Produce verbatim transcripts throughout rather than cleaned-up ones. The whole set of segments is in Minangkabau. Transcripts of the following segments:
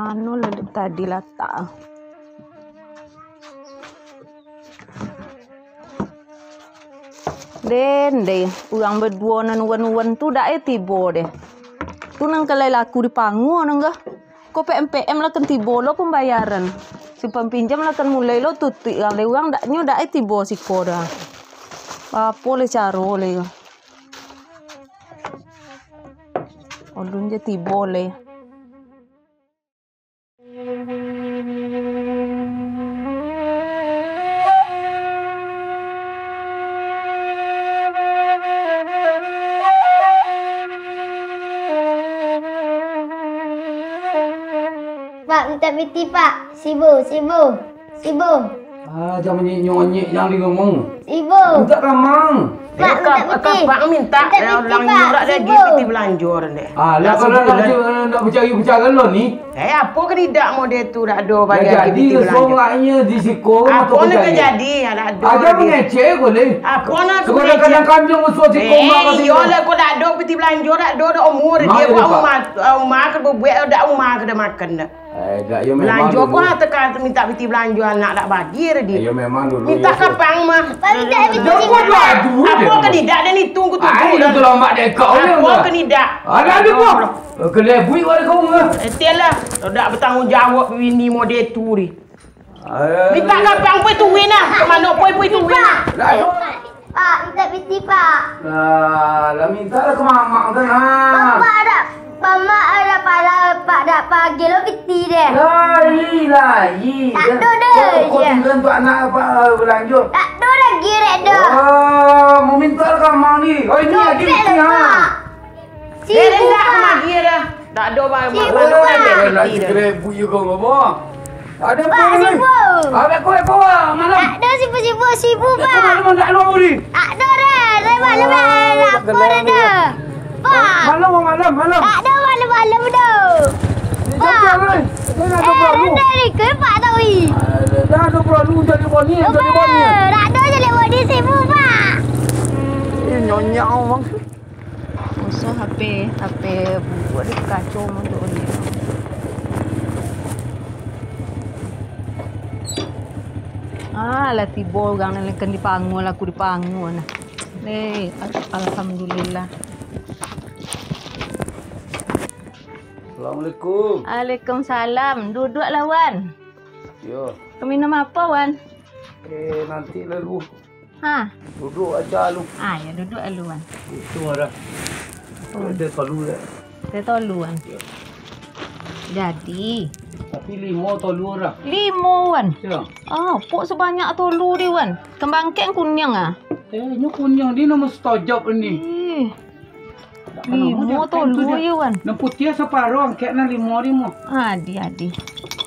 Mano lah dek tadi latak. Den, deh, urang baduo nan uwan-uwan tu dak eh tibo deh. Tu nan ka lai laku di panguah nan gah. Ko P M P M lah kan tibo lo pambayaran. Simpan pinjam lah kan mulai lo tutuik urang lai urang dak nyo dak eh tibo siko dah. Apo le caro le. Ulun je tibo le. Pak, mintak piti, Pak. Sibu, sibu, sibu. Ah, jan manyik-nyonyik jan di rumah. Sibu. Mintak kamang. Pak, eh, mintak piti. Mintak piti, Pak. Sibu. Piti balanjo dek. Ah, lah kalau nak, nak cari bicara lo ni. Eh, apo kan idak model tu dak ado bagi piti balanjo. Jadi, sorangnya di siko. Apo nak jadi, dak ado. Ada mangecek ko ni. Apo nak mangecek? Kadang-kadang kambiang musuh siko. Eh, iyo lah, ko dak ado piti balanjo, dak ado, dak umur dia buat rumah, rumah ke bubuak, dak rumah ke dak makan dak. Eh, dak, yo memang. Balanjo ko dulu. Harta ka mintak piti balanjo anak dak bagi dah dia. Eh, yo memang dulu. Mintak yo, kapang mah. Bang, mintak piti. Apo kan idak dah ni tunggu tu. Ai, dah tu lama dek kau ni. Apo kan idak? Ada, ada, Bang. Kelebui warga kau mah. Eh, tialah. Dak bertanggung jawab bini model tu ni. Eh. Mintak kapang pun tu win lah. Ke mano pun, pun tu win lah. Lah, Pak, mintak piti, Pak. Lah, lah mintak lah ka mamak tu nah. Pak, Pak, dak, mamak dak pala, Pak, dak pagi lo piti deh. Lai, lai. Tak ado deh, kau tinggal tu anak apa, eh, balanjo. Tak ado lagi rek dah. Oh, mau mintak lah ka mamak ni. Oh, ini lagi piti, ha. Sibu, Pak. Dah, dah, dah. Dak ado ba-, ba-, Sibu, ba-, Pak. Nak cari buyu kau ngapa? Ada Pak, sibu. Ada kau, kau, malam. Dak ado sibu-sibu, sibu, Pak. Kau malam dak ada ni. Dak ado dah, dah malam dah. Lapor dah. Pak. Malam, malam, malam. Dak ado malam-malam dah. Pak. Eh, dah, dah, dah, Pak Tawi. Dah, dah, dah, jadi boni, jadi boni. Dak ado jadi boni sibu, Pak. Eh, nyonya, Bang. Musuh H P, H P bubuak di kaco motor ni. Ah, lah tibo urang nan kan di panguah, lah aku di panguah nah. Eh, al-, alhamdulillah. Assalamualaikum. Waalaikumsalam. Duduaklah, Wan. Yo. Kau minum apa, Wan? Eh, nanti lalu. Ha. Duduk aja lu. Ah, ya, duduk lu, Wan. Itu ada. Oh. Ada tolu ya. Ada tolu, Wan. Ya. Jadi. Tapi limo tolu dah. Limo, Wan. Ya. Ah, pok sebanyak tolu di, Wan. Kembang kek kuniang ah. Eh, ini kuniang di nama setajap ini. Eh. Limo tolu yo, Wan. Nan putiah saparo angkek nan limo limo. Adi, adi.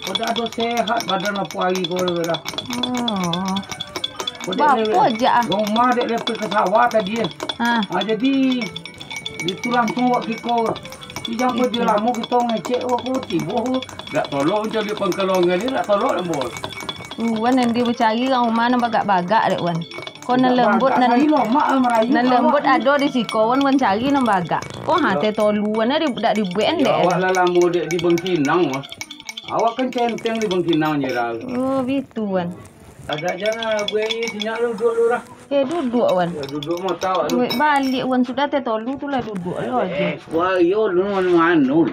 Kok dak ado sehat badan apo ari ko dah. Oh. Bapo aja ah. Rumah dek lepas ke sawah tadi. Ha. Ha, jadi itu langsung wak kiko. Di jam kerja lamo kito ngecek wak ko tibo. Dak tolok cari pangkalongan ni, dak tolok dah, Bos. Wan, nan dia bacari rumah nan bagak-bagak dek, Wan. Ko nan lembut, nan, nan lembut ado di siko, Wan, Wan cari nan bagak. Ko ha, teh tolu, Wan, dak dibuek dek. Awak lah lamo dek di Bangkinang, Wan. Awak kan centeng di Bangkinang je dah. Oh, bitu, Wan. Ada aja lah, gue ini sinyak lu duduk lu lah. Eh, duduk, Wan. Ya, duduk mau tahu lu. Balik, Wan, sudah teh tolu tu lah duduk lu aja. Eh, wah, yo lu anu, anu.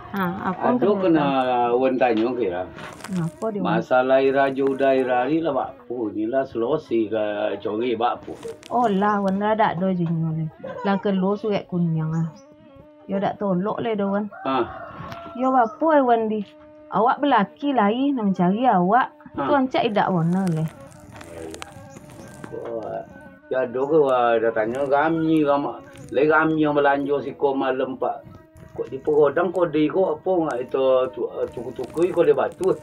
Ha, apa ado kena Wan tanyo kira. Apa dia, Wan? Masalah ira jo udah ira hari lah, Pak. Oh, inilah selosi ka cori bak apo? Oh lah, Wan, lah dak ado jinyo ni. Lah keluar surek kuniang ah. Yo dak tolok le do, Wan. Ha. Yo bapo, eh, Wan di? Awak belaki lai nak mancari awak. Ha. Tu ancak idak Wan le. Wah, yo ado ke wah datangnyo rami, rami. Lai rami yang balanjo siko malam, Pak. Kok di pagodang kode ko apo ngak itu tu, tuku-tuku iko di batu.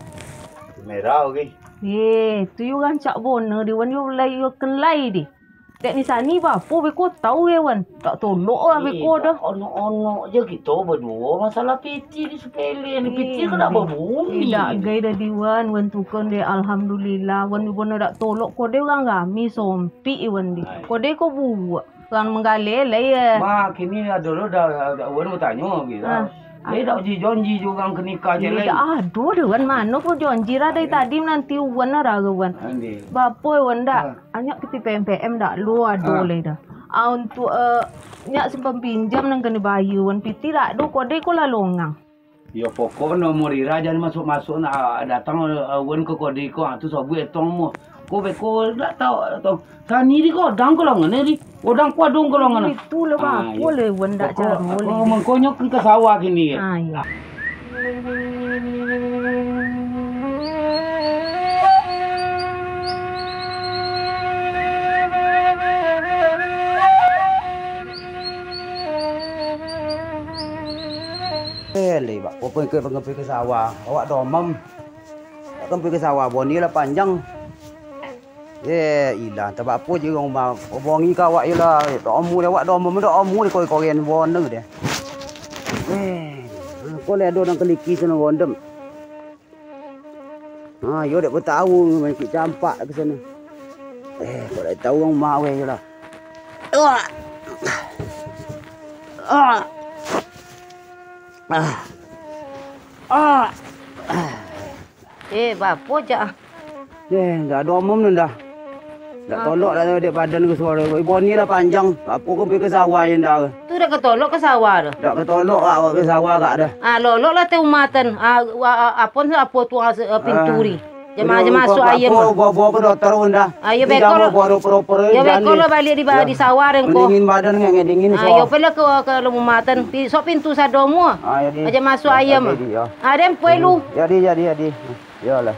Merah oke. Eh, tu yo rancak bono di Wan yo lai yo kelai di. Dek ni sani bapo beko tau ye Wan. Tak tolok lah beko dah. Onok-onok je kito baduo masalah piti ni sepele ni. Piti kan nak babunyi. Dak gai dah di Wan, Wan tukang dek alhamdulillah. Wan bono dak tolok kode urang rami sompik Wan di. Kode ko buak. Urang manggaleh lai, eh. Mak, kini ado lo dah, dah, dah, urang batanyo, gitu. Ah. Ai, dak janji jo urang ka nikah je. Iyo, lai. Dak ado deh, Wan. Mano ko janji lah, dari tadi menanti Wan lah, Wan. Ande. Bapo, Wan, dak? Ah. Anyak kiti P M P M dak lo ado lai dah. Ah, untuk, eh, nyak simpan pinjam nan kena bayar, Wan. Piti dak ado, kodai ko lah longang. Yo, pokok nomor Ira jan masuk-masuk nak datang, eh, Wan ka kodai ko, ah, tu sabuik etong mo. Ko beko dak tau, dak tau. Sani di godang kolongan ni di. Godang ko ado kolongan. Itu lah. Ah, bako iyo. Lah Wan dak caro lai. Mangkonyo ka sawah kini. Ah, iyo. Eh, leh, bak, ko pun ke, pun ke sawah. Awak domam. Kan pun ke sawah, boni lah panjang. Eh, ilah, tabak apo je urang rumah. Bongi ka awak je lah. Dak amu deh awak, dak amu, dak amu deh, koi-koian bono deh. Eh, ko leh ado nang keliki sana gondem. Ha, yo dak betau mancik campak ke sana. Eh, kok dak tau urang rumah weh je lah. Ah. Ah. Ah. Ah. Eh, bapo jak ah? Eh, dak ado omom nan dah. Dak tolok dah dek badan ke suaro. Ibo ni lah panjang. Apo ke pai ke sawah je ndak ke? Tu dak ketolok ke sawah tu? Dak ketolok awak ke sawah kak dah. Ah, lolok lah teh umatan. Ah, wa-, ah, apo tu, apo tu, ah, se-, ah, pintu ni. Jama-jama masuk ayam. Bawa, bawa ke dokter pun dah. Ah, yo beko lo. Baru proper. Yo beko lo balik di ba-, di sawah den ko. Dingin badan ngek, ngek dingin. Ah, yo pala ke, ke umatan. Pi-, sok pintu sado mua. Ah, jadi. Aja masuk ayam. Jadi, ya. Ah, den pue lu. Jadi, jadi, jadi. Iyolah.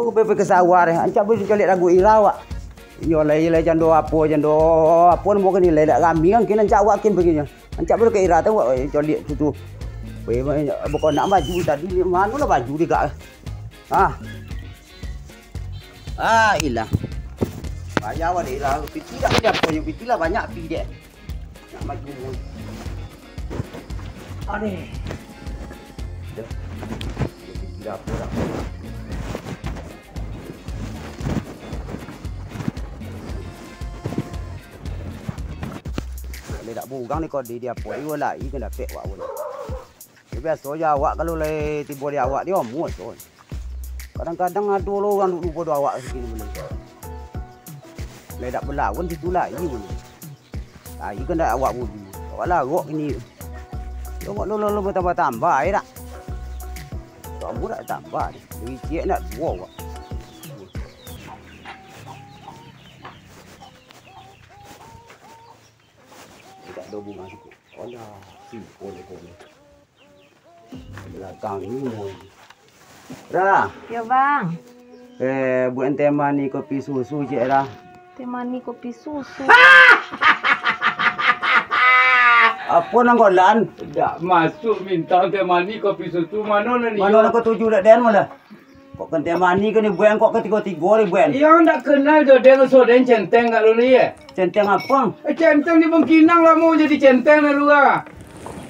Aku pai, pai ke sawah deh, ancak pun caliak lagu Ira awak. Iyolah, iyolah, cando apo, cando apo namo kini lai dak rami kan, kini ancak awak kin baginyo. Ancak pun ke Ira tu awak, eh, caliak tu tu. Weh, bukan nak baju tadi, mano lah baju dek kak. Ah. Ah, ilah. Payah awak dek Ira, piti dak banyak, piti lah banyak pi dek. Nak maju mun. Adeh. Dah. Dah, dah. Kalau dak burang ni kau di, di apo, iyo lah, iyo dapek awak pun. Yo, biaso je awak kalau lai tibo di awak, di omua tu. Kadang-kadang ado lo urang duk lupo do awak sakini buliah. Lai dak balawan situ lai buliah. Lai kan dak awak buli. Awak larok kini. Tengok lo, lo, lo batambah-tambah ai dak? Kamu dak tambah deh. Dari ciek nak duo awak. Dak ado bunga sikit. Alah, simpul ko ni. Belakang ni. Ra. Yo, Bang. Eh, buek teh manih kopi susu, cek Ra. Teh manih kopi susu. Apo nan golan? Dak masuk minta teh manih kopi susu, mano nan iyo? Mano nan katuju dak den malah? Kok kan teh manih kan dibuek, kok katigo-tigo dibuek. Iyo ndak kenal jo den, so den centeng kat dulu ye. Centeng apo? Eh, centeng di Bangkinang lamo jadi centeng dulu ah.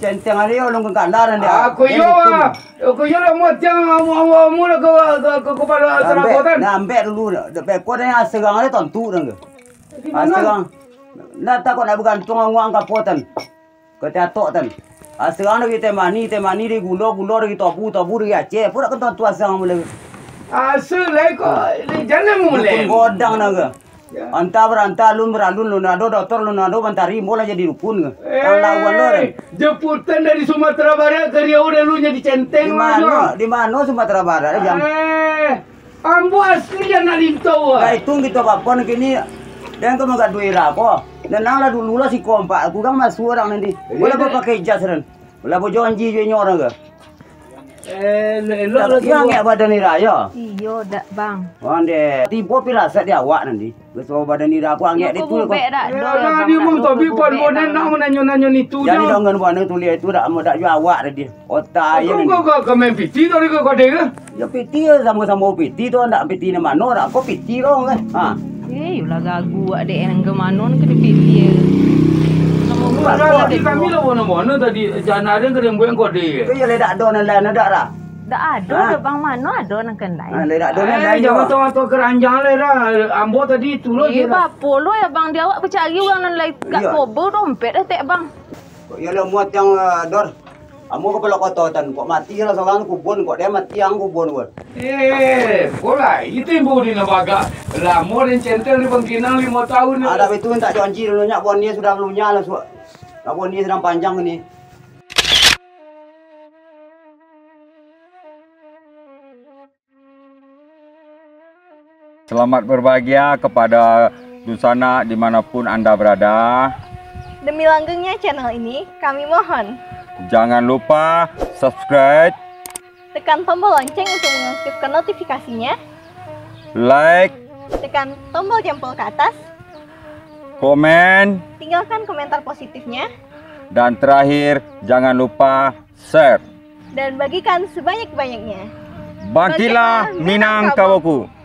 Centeng ari yo nunggu kandar nande. Ah, kuyo ah. Kuyo lah matiang amu-amu lah ke, ke, ke kepala serabotan. Nah, ambek dulu. Dek beko den aserang ari tontu den ke. Aserang. Nah, takut nak bergantung anguang kapotan. Ka Tiatok tan. Aserang dari teh manih, teh manih dari gulo, gulo dari tobu, tobu dari Aceh. Pun nak kentang tu aserang mulai. Asa lai ko, lai jalan mulai. Dukun godang naga. Ya. Antah berantah, alun beralun, lun ado dotor, lun ado mantari, mo lah jadi dukun ke. Tang lawan lo, Ren. Jemputan dari Sumatera Barat ka Riau, dah lu jadi centeng. Di mano, di mano Sumatera Barat, Jang? Eh, Ambo asli anak Lintau, ah. Dah itu kito papan kini, den ka manggaduah Ira ko. Nanang lah dulu lah siko ampak, kurang masuk urang nanti. Boleh bapakai jas, Ren. Boleh bajanji jo inyo urang ke. Eh, elok-elok lah. Tapi angek badan Ira, yo. Iyo, dak, Bang. Wang deh, tibo pirasat di awak nanti. Beso badan Ira ko angek di tu ko. Alah, dia mung tobi pon bonen nak mananyo-nanyo nitu. Jadi dong kan buana tulis itu dak, dak jo awak tadi. Otak ayo. Kau, kau, kau main piti tadi kau kode ke? Yo piti yo, samo-samo piti tu, ndak piti nan mano, ndak ko piti lo kan. Ha. Eh, yolah gagu awak dek nan ke mano nan ke di piti yo. Samo gua. Berarti kami lah bono-bono tadi, jana den kering buek kode. Ko yo le dak do nan lain dak lah. Dak ado doh, Bang. Mano ado nan ka andai? Ah, lai dak ado nan andai, jangan tau-tau keranjang lai lah. Ambo tadi turun je lah. Bapo lo ya, Bang, di awak bacari urang nan lai gak kobo dompet dah tek, Bang. Kok iyo lah muat yang, eh, Dor. Ambo kapalo koto tan, kok mati lah sorang kubun, kok dia mati ang kubun, Bang. Eh, bolah, itu ibu di nabagak. Lamo den centel di bangkinang limo tahun. Ada itu minta janji dulu nyak, bon dia sudah lunya lah, suak. Nak bon dia sedang panjang ni. Selamat berbahagia kepada dunsanak dimanapun Anda berada. Demi langgengnya channel ini, kami mohon. Jangan lupa subscribe. Tekan tombol lonceng untuk mengaktifkan notifikasinya. Like. Tekan tombol jempol ke atas. Komen. Tinggalkan komentar positifnya. Dan terakhir, jangan lupa share. Dan bagikan sebanyak-banyaknya. Bangkitlah Minangkaboku.